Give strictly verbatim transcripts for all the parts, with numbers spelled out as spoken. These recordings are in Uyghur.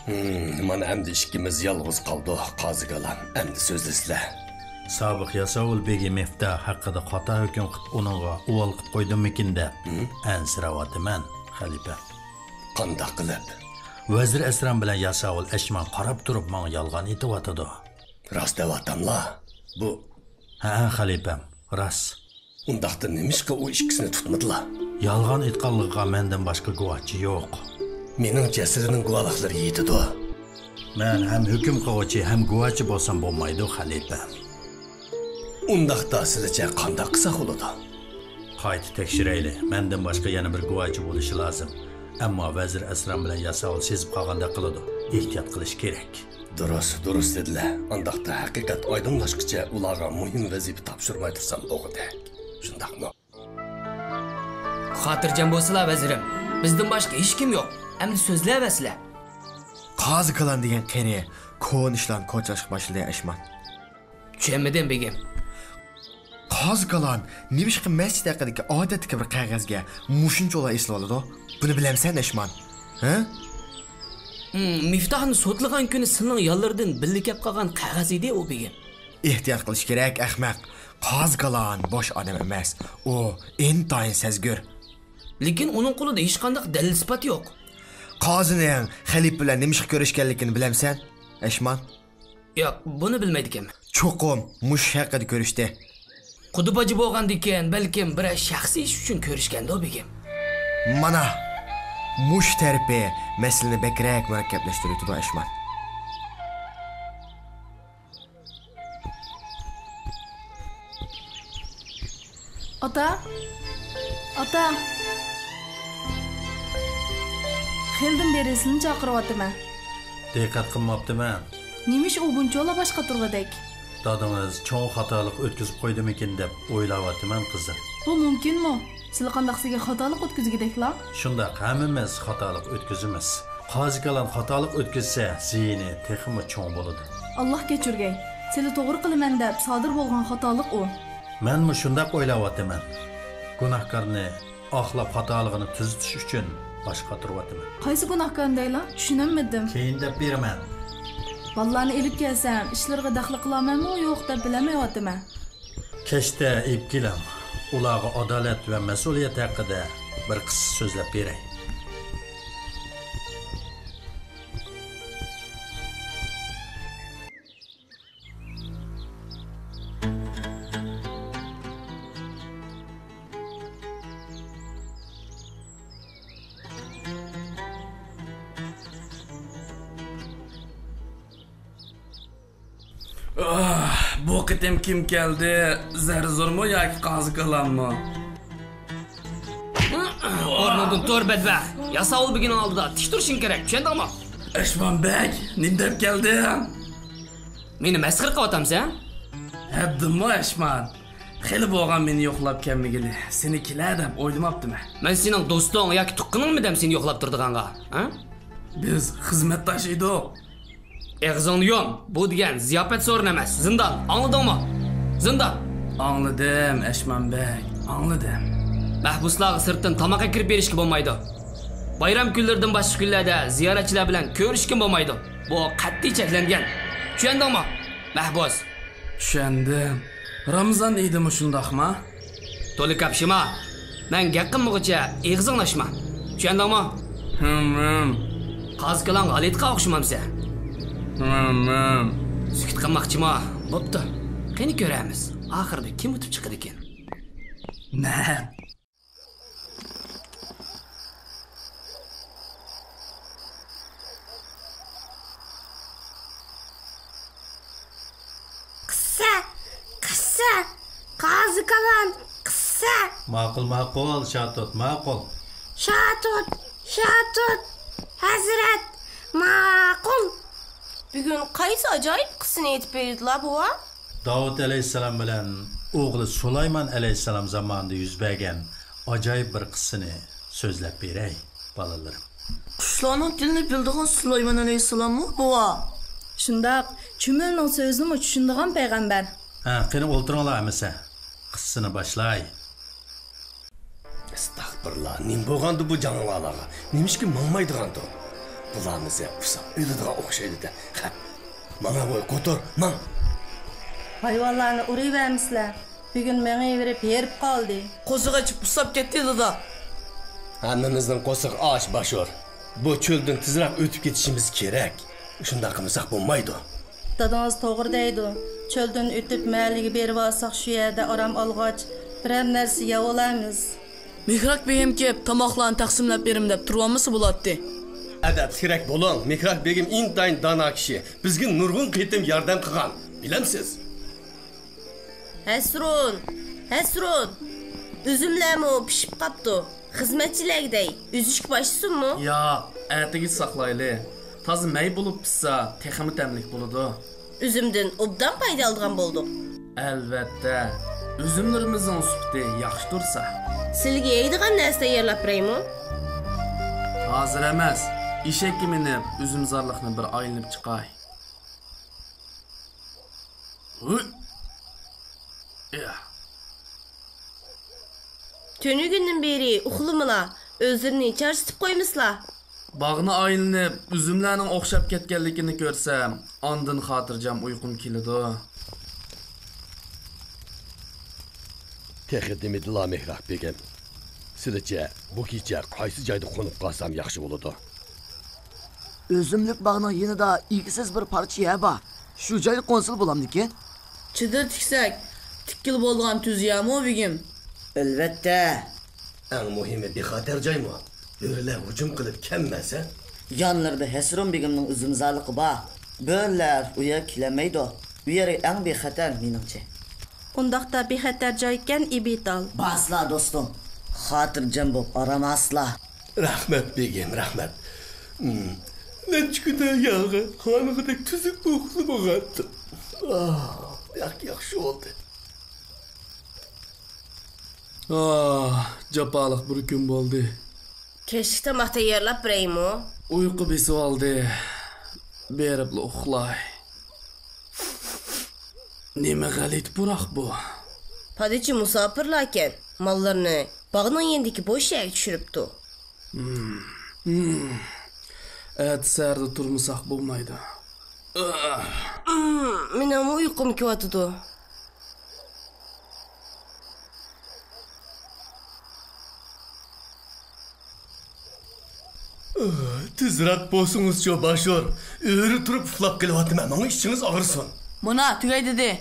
ھىم، مانا ئەمدى ئىككىمىز يالغۇز قالدۇق، قازى كالام، ئەمدى سۆزلىسىلە. سابىق ياساۋۇل بېگى مىفتاھ ھەققىدە خاتا ھۆكۈم قىلىپ، ئۇنىڭغا ئۇۋال قىلىپ قويدۇممىكىن دەپ ھىم؟ ئەنسىرەۋاتىمەن، خەلىپە. قانداق قىلىپ؟ ۋەزىر ئەسرام بىلەن ياساۋۇل ئەشمان قاراپ تۇرۇپ ماڭا يالغان ئېيتىۋاتىدۇ. راست دەۋاتاملا؟ بۇ ھە، خەلىپەم، راست. ئۇنداقتا نېمىشقا ئۇ ئىككىسىنى تۇتمىدىلا؟ يالغان ئېيتقانلىقىغا مەندىن باشقا گۇۋاھچى يوق. مېنىڭچە، سىلىنىڭ گۇۋاھلىقلىرى يېتىدۇ. مەن ھەم ھۆكۈم قىلغۇچى، ھەم گۇۋاھچى بولسام بولمايدۇ، خەلىپە. ئۇنداقتا سىلىچە قانداق قىلساق بولىدۇ؟ قايتا تەكشۈرەيلى. مەندىن باشقا يەنە بىر گۇۋاھچى بولۇشى لازىم. ئەمما ۋەزىر ئەسرام بىلەن ياساۋۇل سېزىپ قالغاندەك قىلىدۇ. ئېھتىيات قىلىش كېرەك. دۇرۇس، دۇرۇس دېدىلە. ئانداقتا ھەقىقەت ئايدىڭلاشقىچە ئۇلارغا مۇھىم ۋەزىپە تاپشۇرماي تۇرسام بولغۇدەك. شۇنداقمۇ؟ خاتىرجەم بولسىلا، ۋەزىرىم. بىزدىن باشقا ھېچكىم يوق. ئەمدى سۆزلەۋەرسىلە. قازى كالان دېگەن قېرى كونا ئىشلارنى كوچىلاشقا باشلىدى، ئەشمان. چۈشەنمىدىم، بېگىم. قازى كالان نېمىشقا مەسچىت ھەققىدىكى ئادەتتىكى بىر قەغەزگە مۇشۇنچىۋالا ئېسىلىۋالىدۇ؟ بۇنى بىلەمسەن، ئەشمان؟ ھە؟ ھىم، مىفتاھنى سوتلىغان كۈنى سىلىنىڭ يانلىرىدىن بىللە كەپ قالغان قەغەز ئىدى ئۇ، بېگىم. ئېھتىيات قىلىش كېرەك، ئەخمەق. قازى كالان بوش ئادەم ئەمەس. ئۇ ئىنتايىن سەزگۈر. لېكىن ئۇنىڭ قولىدا ھېچقانداق دەلىل-ئىسپات يوق. قازىنىڭ خەلىپە بىلەن نېمىشقا كۆرۈشكەنلىكىنى بىلەمسەن، ئەشمان؟ ياق، بۇنى بىلمەيدىكەنمەن. چوقۇم مۇشۇ ئىش ھەققىدە كۆرۈشتى. قۇدا باجى بولغاندىكىن، بەلكىم بىرەر شەخسىي ئىش ئۈچۈن كۆرۈشكەندۇ، بېگىم؟ مانا، مۇشۇ تەرىپى مەسىلىنى بەكرەك مۇرەككەپلەشتۈرۈۋېتىدۇ، ئەشمان. ئاتا! ئاتا! خېلىدىن بېرى سېنى چاقىرىۋاتىمەن. دىققەت قىلماپتىمەن. نېمىش ئۇ بۇنچىلا باش قاتۇرغۇدەك؟ دادىڭىز چوڭ خاتالىق ئۆتكۈزۈپ قويدىمىكىن دەپ ئويلاۋاتىمەن، قىزىم. بۇ مۇمكىنمۇ؟ سىلى قانداق سىزگە خاتالىق ئۆتكۈزگۈدەكلا؟ شۇنداق، ھەممىمىز خاتالىق ئۆتكۈزىمىز. قازى كالان خاتالىق ئۆتكۈزسە، زىيىنى تېخىمۇ چوڭ بولىدۇ. ئاللاھ كەچۈرگەي، سىلى توغرا قىلىمەن دەپ سادىر بولغان خاتالىق ئۇ. مەنمۇ شۇنداق ئويلاۋاتىمەن. گۇناھكارنى ئاقلاپ، خاتالىقىنى تۈزىتىش ئۈچۈن باش قاتۇرۇۋاتىمەن. قايسى گۇناھكارنى دەيلا؟ چۈشىنەلمىدىم. كېيىن دەپ بېرىمەن. بالىلارنى ئېلىپ كەلسەم، ئىشلىرىغا دەخلى قىلارمەنمۇ يوق دەپ بىلەلمەيۋاتىمەن. كەچتە ئېلىپ كېلىڭ. ئۇلارغا ئادالەت ۋە مەسئۇلىيەت ھەققىدە بىر قىسسە سۆزلەپ بېرەي. ئاھ، بۇ قېتىم كىم كەلدى؟ زەرزورمۇ ياكى قازى كالانمۇ؟ ئورنۇڭدىن تۇر، بەدبەخت! ياساۋۇل بېگىنىڭ ئالدىدا تىك تۇرۇشۇڭ كېرەك، چۈشەندىڭمۇ؟ ئەشمان بەگ، نېمە دەپ كەلدىڭ؟ مېنى مەسخىرە قىلىۋاتامسەن؟ ھەددىمۇ ئەشمان. خېلى بولغان مېنى يوقلاپ كەلمىگىلى. سېنى كېلەر دەپ ئويلىماپتىمەن. مەن سېنىڭ دوستۇڭ ياكى تۇغقىنىڭمىدەم سېنى يوقلاپ تۇرىدىغانغا، ھە؟ بىز خىزمەتداش ئىدۇق. ئېغىزىڭنى يۇم. بۇ دېگەن زىياپەت سورۇنى ئەمەس، زىندان. ئاڭلىدىڭمۇ؟ زىندان! ئاڭلىدىم، ئەشمان بەگ، ئاڭلىدىم. مەھبۇسلارغا سىرتتىن تاماق ئەكىرىپ بېرىشكە بولمايدۇ. بايرام كۈنلىرىدىن باشقا كۈنلەردە زىيارەتچىلەر بىلەن كۆرۈشكىمۇ بولمايدۇ. بۇ قەتئىي چەكلەنگەن. چۈشەندىڭمۇ، مەھبۇس؟ چۈشەندىم. رامىزان ئېيىدىمۇ شۇنداقما؟ تولا كاپشىما. مەن گەپ قىلمىغۇچە ئېغىزىڭنى ئاچما. چۈشەندىڭمۇ؟ ھىم، ھىم. قازى كالاڭغا ھالىتقا ئوخشىمامسەن؟ ھىم، ھىم. سۈكۈت قىلماقچىما؟ بوپتۇ. قېنى كۆرەرمىز. ئاخىرىدا كىم ئۇتۇپ چىقىدىكىن؟ مەن. قىسسە، قىسسە، قازى كالان، قىسسە. ماقۇل، ماقۇل، شاتۇت، ماقۇل. شاتۇت، شاتۇت، ھەزرەت، ماقۇل. بۈگۈن قايسى ئاجايىپ قىسسىنى ئېيتىپ بېرىدىلا، بوۋا؟ داۋۇت ئەلەيھىسسالام بىلەن ئوغلى سۇلايمان ئەلەيھىسسالام زامانىدا يۈز بەرگەن ئاجايىپ بىر قىسسىنى سۆزلەپ بېرەي، بالىلىرىم. قۇشلارنىڭ تىلىنى بىلىدىغان سۇلايمان ئەلەيھىسسالاممۇ، بوۋا؟ شۇنداق، چۈمۈلىنىڭ سۆزىنىمۇ چۈشىنىدىغان پەيغەمبەر. ھە، قېنى ئولتۇرۇڭلار ئەمىسە. قىسسىنى باشلاي. ئەستەغپۇرۇللا، نېمە بولغاندۇ بۇ جانىۋارلارغا؟ نېمىشقا ماڭمايدىغاندۇ؟ قىلامىز يا ئۇساپ، ئۆلىدىغان ئوخشايدۇ-دە. خەپ. ماڭا بوي قوتۇر، ماڭ. ھايۋانلارنى ئۇرۇۋەرمىسىلەر. بۈگۈن مېڭىۋېرىپ ھېرىپ قالدى. قورسىقى ئېچىپ ئۇسساپ كەتتى، دادا. ھەممىمىزنىڭ قورسىقى ئاچ، باشور. بۇ چۆلدىن تېزرەك ئۆتۈپ كېتىشىمىز كېرەك. شۇنداق قىلمىساق بولمايدۇ. دادىڭىز توغرا دەيدۇ. چۆلدىن ئۆتۈپ مەھەللىگە بېرىۋالساق، شۇ يەردە ئارام ئالغاچ، بىرەر نەرسە يەۋالارمىز. مېھراك بېگىم كېلىپ، تاماقلارنى تەقسىملەپ بېرىمەن دەپ تۇرۇۋالمىسا بولاتتى. ئەدەپلىكرەك بولۇڭ. مېھراك بېگىم ئىنتايىن دانا كىشى. بىزگە نۇرغۇن قېتىم ياردەم قىلغان. بىلەمسىز؟ ھەسرۇن! ھەسرۇن! ئۈزۈملەرمۇ پىشىپ قاپتۇ. خىزمەتچىلەرگە دەي، ئۈزۈشكە باشلىسۇنمۇ؟ ياق، ئەتىگىچە ساقلايلى. تازا مەي بولۇپ پىشسا، تېخىمۇ تەملىك بولىدۇ. ئۈزۈمدىن ئوبدان پايدا ئالىدىغان بولدۇق. ئەلۋەتتە، ئۈزۈملىرىمىزنىڭ سۈپىتى ياخشى تۇرسا. سىلىگە يەيدىغان نەرسە تەييارلاپ بېرەيمۇ؟ ھازىر ئەمەس، ئېشەككە مىنىپ، ئۈزۈمزارلىقنى بىر ئايلىنىپ چىقاي. ھۇي. يا. تۈنۈگۈندىن بېرى ئۇخلىمىلا، ئۆزلىرىنى چارچىتىپ قويمىسىلا. باغنى ئايلىنىپ، ئۈزۈملەرنىڭ ئوخشاپ كەتكەنلىكىنى كۆرسەم، ئاندىن خاتىرجەم ئۇيقۇم كېلىدۇ. تېخى دېمىدىلا، مېھراك بېگىم. سىلىچە، بۇ كېچە قايسى جايدا قونۇپ قالسام ياخشى بولىدۇ؟ ئۈزۈملۈك باغنىڭ يېنىدا ئىگىسىز بىر پارچە يەر بار. شۇ جايدا قونسىلا بولامدىكىن؟ چېدىر تىكسەك، تىككىلى بولىدىغان تۈز يەرمۇ، بېگىم؟ ئەلۋەتتە. ئەڭ مۇھىمى بىخەتەر جايمۇ؟ بۆرىلەر ھۇجۇم قىلىپ كەلمەسە؟ يانلىرىدا ھەسرۇن بېگىمنىڭ ئۈزۈمزارلىقى بار. بۆرىلەر ئۇ يەرگە كېلەلمەيدۇ. ئۇ يەر ئەڭ بىخەتەر، مېنىڭچە. ئۇنداقتا بىخەتەر جايكەن ئىبىتال. بارسىلا، دوستۇم. خاتىرجەم بولۇپ ئارام ئالسىلا. رەھمەت، بېگىم، رەھمەت. ھىم. نەچچە كۈندىن ياغى قانىغۇدەك تۈزۈك ئۇخلىمىغانتىم. ئاھ، ياخ-، ياخشى بولدى. ئاھ، جاپالىق بىر كۈن بولدى. كەچلىك تاماق تەييارلاپ بېرەيمۇ؟ ئۇيقۇ بېسىۋالدى. بېرىپلا ئۇخلاي. نېمە غەلىتە پۇراق بۇ؟ پادىچى مۇساپىرلاركەن، ماللىرىنى باغنىڭ يېنىدىكى بوش يەرگە چۈشۈرۈپتۇ. ھىم، ھىم. ئەتە سەھەردە تۇرمىساق بولمايدۇ. ئاھ. ھىم، مېنىڭمۇ ئۇيقۇم كېلىۋاتىدۇ. تېزرەك بولسىڭىزچۇ، باشور. ئۆرە تۇرۇپ ئۇخلاپ قېلىۋاتىمەن، ماڭا ئىچىڭىز ئاغرىسۇن. مانا، تۈگەي دېدى.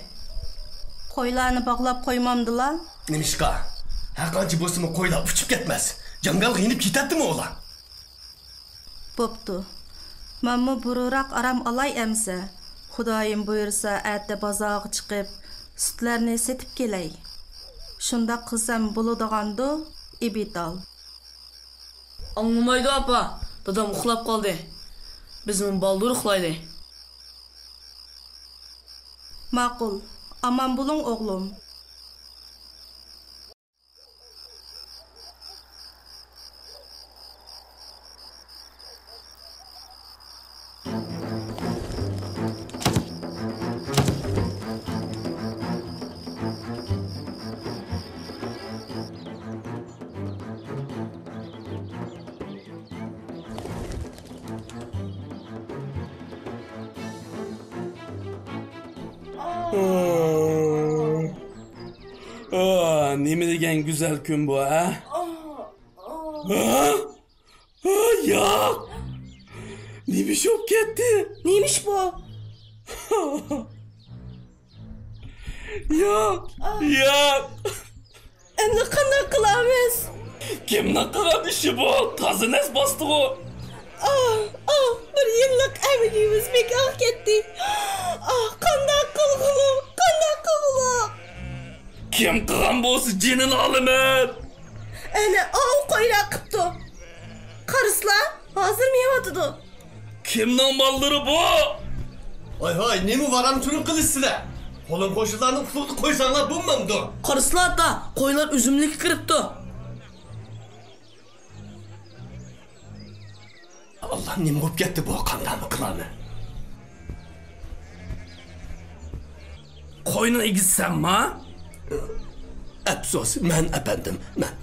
قويلارنى باغلاپ قويمامدىلا؟ نېمىشقا؟ ھەرقانچە بولسىمۇ قويلار ئۇچۇپ كەتمەس. جاڭگالغا يېنىپ كېتەتتىمۇ ئۇلار؟ بوپتۇ. مەنمۇ بۇرۇنراق ئارام ئالاي ئەمسە. خۇدايىم بۇيرۇسا، ئەتە بازارغا چىقىپ، سۈتلەرنى سېتىپ كېلەي. شۇنداق قىلسام بولىدىغاندۇ، ئىبىتال؟ ئاڭلىمايدۇ، ئاپا. دادام ئۇخلاپ قالدى. بىزمۇ بالدۇر ئۇخلايلى. ماقۇل. ئامان بولۇڭ، ئوغلۇم. ئاھ، نېمە دېگەن گۈزەل كۈن بۇ، ھە؟ ھە؟ ھە، ياق! نېمە ئىش بولۇپ كەتتى؟ نېمە ئىش بۇ؟ ياق! ياق! ئەمدى قانداق قىلارمىز؟ كىمنىڭ قىلغان ئىشى بۇ؟ تازا نەس باستىغۇ. ئاھ، ئاھ، بىر يىللىق ئەمگىكىمىز بىكارغا كەتتى. ئاھ، قانداق قىلغۇلۇق، قانداق قىلغۇلۇق؟ كىم قىلغان بولسا جېنىنى ئالىمەن. ئەنە، ئاۋۇ قويلار قىپتۇ. قارىسىلا، ھازىر مېڭىۋاتىدۇ. كىمنىڭ ماللىرى بۇ؟ ھاي، ھاي، نېمە ۋارام-چۇرۇم قىلىسىلەر؟ قولۇم قوشنىلارنىڭ ئۇسۇلىدا قويساڭلار بولمامدۇ؟ قارىسىلا ئاتا، قويلار ئۈزۈملۈككە كىرىپتۇ. ئاللا، نېمە بولۇپ كەتتى بۇ؟ قانداقمۇ قىلارمەن؟ قوينىڭ ئىگىسى سەنما؟ ئەپسۇس، مەن ئەپەندىم، مەن.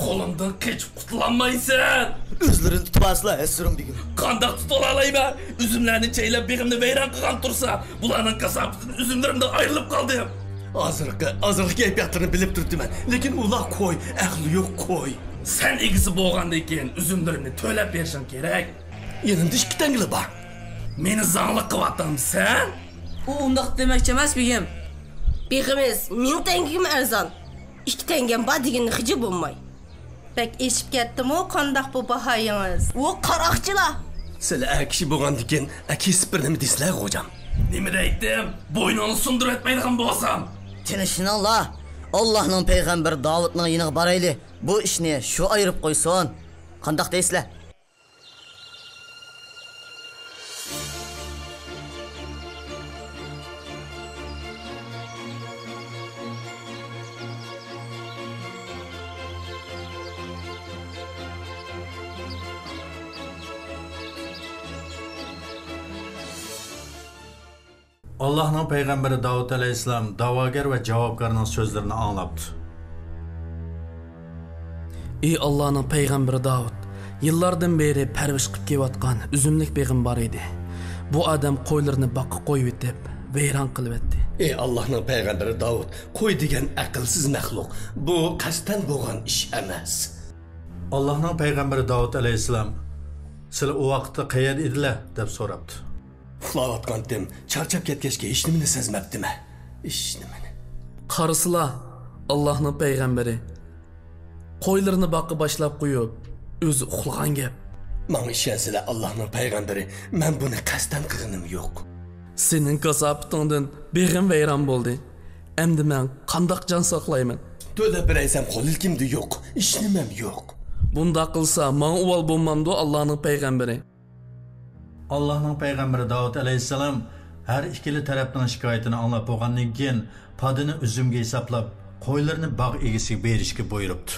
قولۇمدىن قېچىپ قۇتۇلالمايسەن. ئۆزلىرىنى تۇتۇۋالسىلا، ھەسرىم بېگىم. قانداق تۇتۇۋالالايمەن؟ ئۈزۈملەرنى چەيلەپ، بېغىمنى ۋەيران قىلغان تۇرسا، بۇلارنىڭ كاساپىتىدىن ئۈزۈملىرىمدىن ئايرىلىپ قالدىم. ھازىرقى، ھازىرقى كەيپىياتلىرىنى بىلىپ تۇرۇپتىمەن، لېكىن ئۇلار قوي، ئەقلى يوق قوي. سەن ئىگىسى بولغاندىن كېيىن ئۈزۈملىرىمنى تۆلەپ بېرىشىڭ كېرەك. يېنىمدا ئىككى تەڭگىلا بار. مېنى زاڭلىق قىلىۋاتامسەن؟ ئۇ ئۇنداق دېمەكچى ئەمەس، بېگىم. بېغىمىز مىڭ تەڭگىگىمۇ ئەرزان. ئىككى تەڭگەم بار دېگەننى خىجىل بولماي. بەك ئېشىپ كەتتىمۇ، قانداق بۇ باھايىڭىز؟ ۋو قاراقچىلار! سىلەر ئەر كىشى بولغاندىكىن، ئەر كېسىپ بىر نېمە دېسىلەر، خوجام. نېمە دەيتتىم؟ بوينۇڭنى سۇندۇرۇۋەتمەيدىغان بولسام. تىنچلىنىڭلار. ئاللاھنىڭ پەيغەمبىرى داۋۇتنىڭ يېنىغا بارايلى. بۇ ئىشنى شۇ ئايرىپ قويسۇن. قانداق دەيسىلەر؟ ئاللاھنىڭ پەيغەمبىرى داۋۇت ئەلەيھىسسالام دەۋاگەر ۋە جاۋابكارنىڭ سۆزلىرىنى ئاڭلاپتۇ. ئى ئاللاھنىڭ پەيغەمبىرى داۋۇت، يىللاردىن بېرى پەرۋىش قىلىپ كېلىۋاتقان ئۈزۈملۈك بېغىم بار ئىدى. بۇ ئادەم قويلىرىنى باغقا قويۇۋېتىپ، ۋەيران قىلىۋەتتى. ئى ئاللاھنىڭ پەيغەمبىرى داۋۇت، قوي دېگەن ئەقىلسىز مەخلۇق. بۇ قەستەن بولغان ئىش ئەمەس. ئاللاھنىڭ پەيغەمبىرى داۋۇت ئەلەيھىسسالام، سىلەر ئۇ ۋاقىتتا قەيەردە ئىدىلەر؟ دەپ سوراپتۇ. ئۇخلاۋاتقانتىم، چارچاپ كەتكەچكە ھېچنېمىنى سەزمەپتىمەن. ھېچنېمىنى. قارىسىلا، ئاللاھنىڭ پەيغەمبىرى قويلىرىنى باغقا باشلاپ قويۇپ، ئۆزى ئۇخلىغان گەپ. ماڭا ئىشەنسىلە، ئاللاھنىڭ پەيغەمبىرى، مەن بۇنى قەستەن قىلغىنىم يوق. سېنىڭ كاساپىتىڭدىن بېغىم ۋەيران بولدى. ئەمدى مەن قانداق جان ساقلايمەن؟ تۆلەپ بېرەيسەم قول ئىلكىمدە يوق، ئىشنىمەم يوق. بۇنداق قىلسا ماڭا ئۇۋال بولمامدۇ، ئاللاھنىڭ پەيغەمبىرى؟ ئاللاھنىڭ پەيغەمبىرى داۋۇت ئەلەيھىسسالام ھەر ئىككىلا تەرەپنىڭ شىكايىتىنى ئاڭلاپ بولغاندىن كېيىن، پادىنى ئۈزۈمگە ھېسابلاپ، قويلىرىنى باغ ئىگىسىگە بېرىشكە بۇيرۇپتۇ.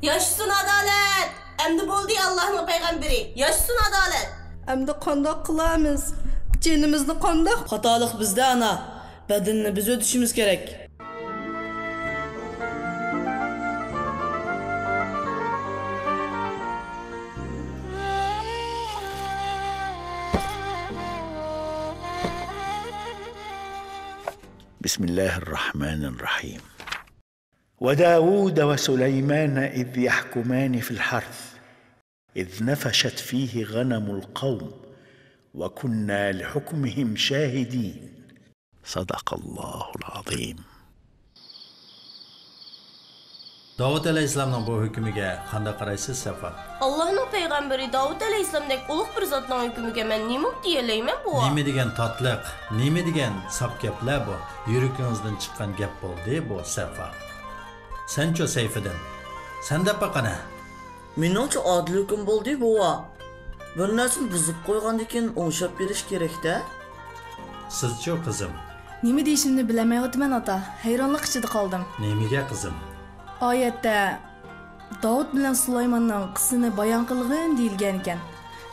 ياشىسۇن ئادالەت! ئەمدى بولدى، ئاللاھنىڭ پەيغەمبىرى! ياشىسۇن ئادالەت! ئەمدى قانداق قىلارمىز؟ جېنىمىزنى قانداق؟ خاتالىق بىزدە، ئانا. بەدىلىنى بىز ئۆتىشىمىز كېرەك. بسم الله الرحمن الرحيم. وداود وسليمان إذ يحكمان في الحرث إذ نفشت فيه غنم القوم وكنا لحكمهم شاهدين. صدق الله العظيم. داۋۇت ئەلەيھىسسالامنىڭ بۇ ھۆكمىگە قانداق قارايسىز، سەفا؟ ئاللاھنىڭ پەيغەمبىرى داۋۇت ئەلەيھىسسالامدەك ئۇلۇغ بىر زاتنىڭ ھۆكمىگە مەن نېمە دېيەلەيمەن، بوۋا؟ نېمە دېگەن تاتلىق، نېمە دېگەن ساپ گەپلەر بۇ؟ يۈرىكىڭىزدىن چىققان گەپ بولدى بۇ، سەفا. سەنچۇ، سەيپىدىن؟ سەن دەپ باققىنە. مېنىڭچە ئادىل ھۆكۈم بولدى، بوۋا. بىر نەرسىنى بۇزۇپ قويغاندىكىن ئوڭشاپ بېرىش كېرەك-دە. سىزچۇ، قىزىم؟ نېمە دېيىشىمنى بىلەلمەيۋاتىمەن، ئاتا. ھەيرانلىق ئىچىدە قالدىم. نېمىگە، قىزىم؟ ئايەتتە داۋۇت بىلەن سۇلايماننىڭ قىسسىسىنى بايان قىلغىن دېيىلگەنىكەن.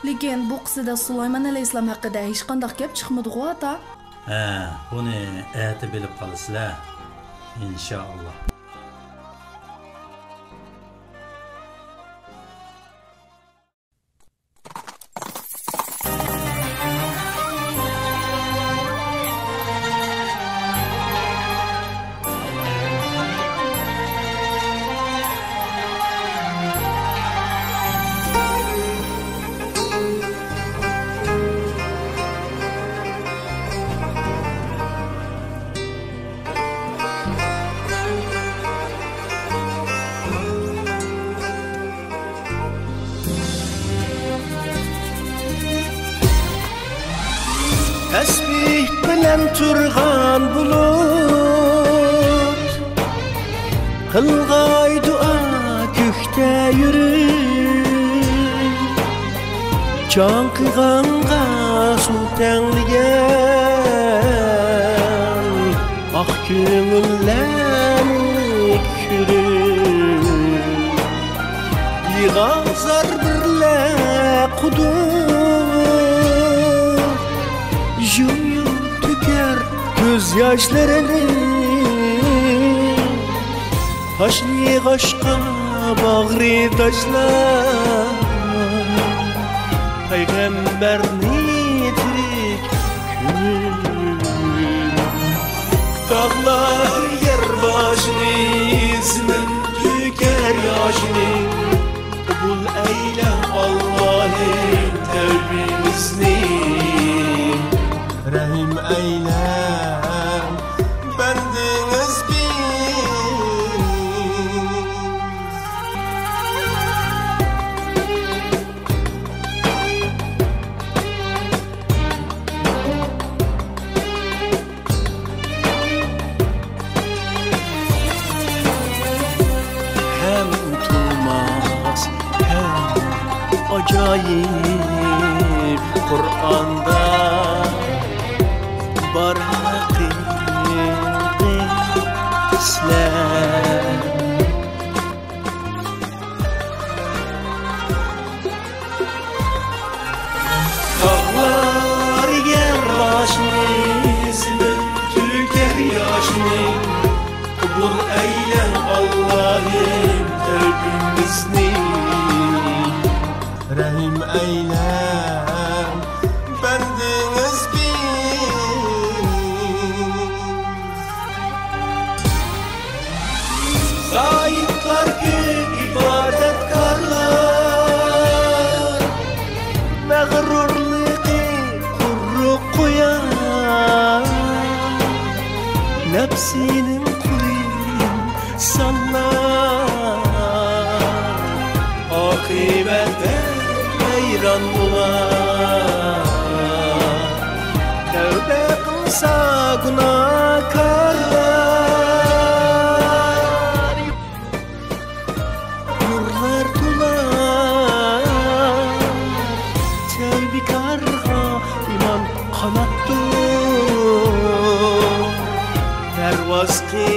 لېكىن بۇ قىسسىدە سۇلايمان ئەلەيھىسسالام ھەققىدە ھېچقانداق گەپ چىقمىدىغۇ، ئاتا؟ ھە، بۇنى ئەتە بىلىپ قالىسىلەر، ئىنشائاللا. تەسبىھ بىلەن تۇرغان بۇلۇت، قىلغاي دۇئا كۆكتە يۈرۈپ. چاڭقىغانغا سۇ تەڭلىگەن ئاق كۆڭۈللەرنى كۆرۈپ، يىغا زار بىرلە قۇدۇق، يۇم-يۇم تۆكەر كۆز ياشلىرىنى. تاش يېغاچقا باغرى تاشلاپ پەيغەمبەرنى تىرىك كۆمۈپ. تاغلار يەر باشنى، زېمىن تۆكەر ياشنى، قوبۇل ئەيلە ئاللاھىم تەۋبىمىزنى. رەھىم ئەيلە بەندىڭىزگە. ھەم ئۇنتۇلماس، ھەم ئاجايىپ قۇرئاندا بار ھەقىقەتلەر. تاغلار يەر باشنى، زېمىن تۆكەر ياشنى، قوبۇل ئەيلە ئاللاھىم تەۋبىمىزنى. رەھىم ئەيلە بەندىڭىزگە. زاھىدلار كۆپ، ئىبادەتكارلار، مەغرۇرلۇقى قۇرۇق قۇيا، نەپسىنىڭ قۇلى ئىنسانلار، ئاقىۋەتتە ۋەيران بولار. تەۋبە قىلسا گۇناھكارلار، نۇرلار تولار تەۋبىكارغا ئىمان قاناتتۇر. پەرۋاز قىل